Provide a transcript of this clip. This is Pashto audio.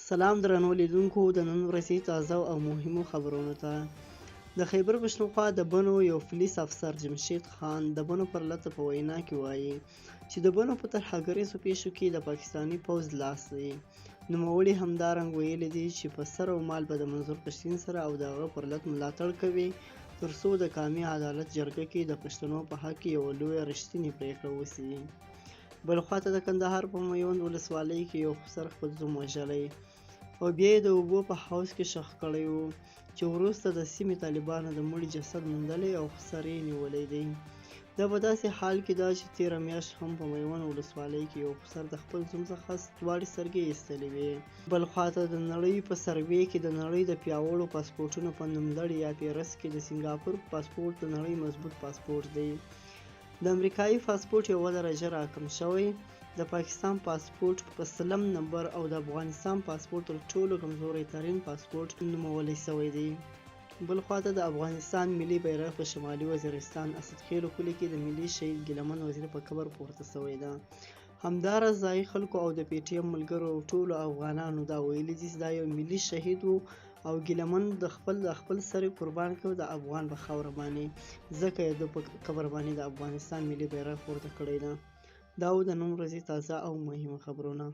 سلام درنو لیدونکو، د نن ورځې تازه او مهمو خبرونو ته. د خیبر پښتونخوا د بنو یو پولیس افسر جمشید خان د بنو پر لته په وینا کې وایي چې د بنو په ترهګریزو پیښو کې د پاکستاني پوځ لاس دی. نوموړي همدارنګ ویلي دي چې په سر او مال به د منظور پښتین سره او د هغه پر لت ملاتړ کوي، تر څو د قامي عدالت جرګه کې د پښتنو په حق کې یوه لویه رښتینې پرېکړه وسي. بل خواته د کندهار په میوند ولسوالۍ کې یو خسر خپل زوم وژلی او بیا یې د اوبو په حوض کې ښخ کړی و، چې وروسته د سیمې طالبانو د مړي جسد موندلی او خسر یې نیولی دی. دا په داسې حال کې ده چې تېره میاشت هم په میوند ولسوالۍ کې یو خسر د خپل زوم څخه دواړې سترګې ایستلې وې. بل خواته د نړۍ په سروې کې د نړۍ د پیاوړو پاسپورټونو په نوملړ یا فهرست کې د سنګاپور پاسپورټ د نړۍ مضبوط پاسپورټ دی. د امریکایي پاسپورټ یوه درجه راکم شوی، د پاکستان پاسپورټ په سلم نمبر او د افغانستان پاسپورټ تر ټولو کمزوری ترین پاسپورټ نومولی شوی دی. بل خواته د افغانستان ملي بیرغ په شمالي وزیرستان اسدخېلو کلي کې د ملي شهید ګیله من وزیر په قبر پورته شوی ده. همداراز ځایي خلکو او د پي ټي ایم ملګرو او ټولو افغانانو دا ویلي دي چې دا یو ملي شهید و او ګیله من د خپل د خپل سر یې قربان کړ د افغان په خاوره باندې، ځکه یې د په قبر باندې د افغانستان ملي بیرغ پورته کړی ده. دا و د نن ورځې تازه او مهم خبرونه.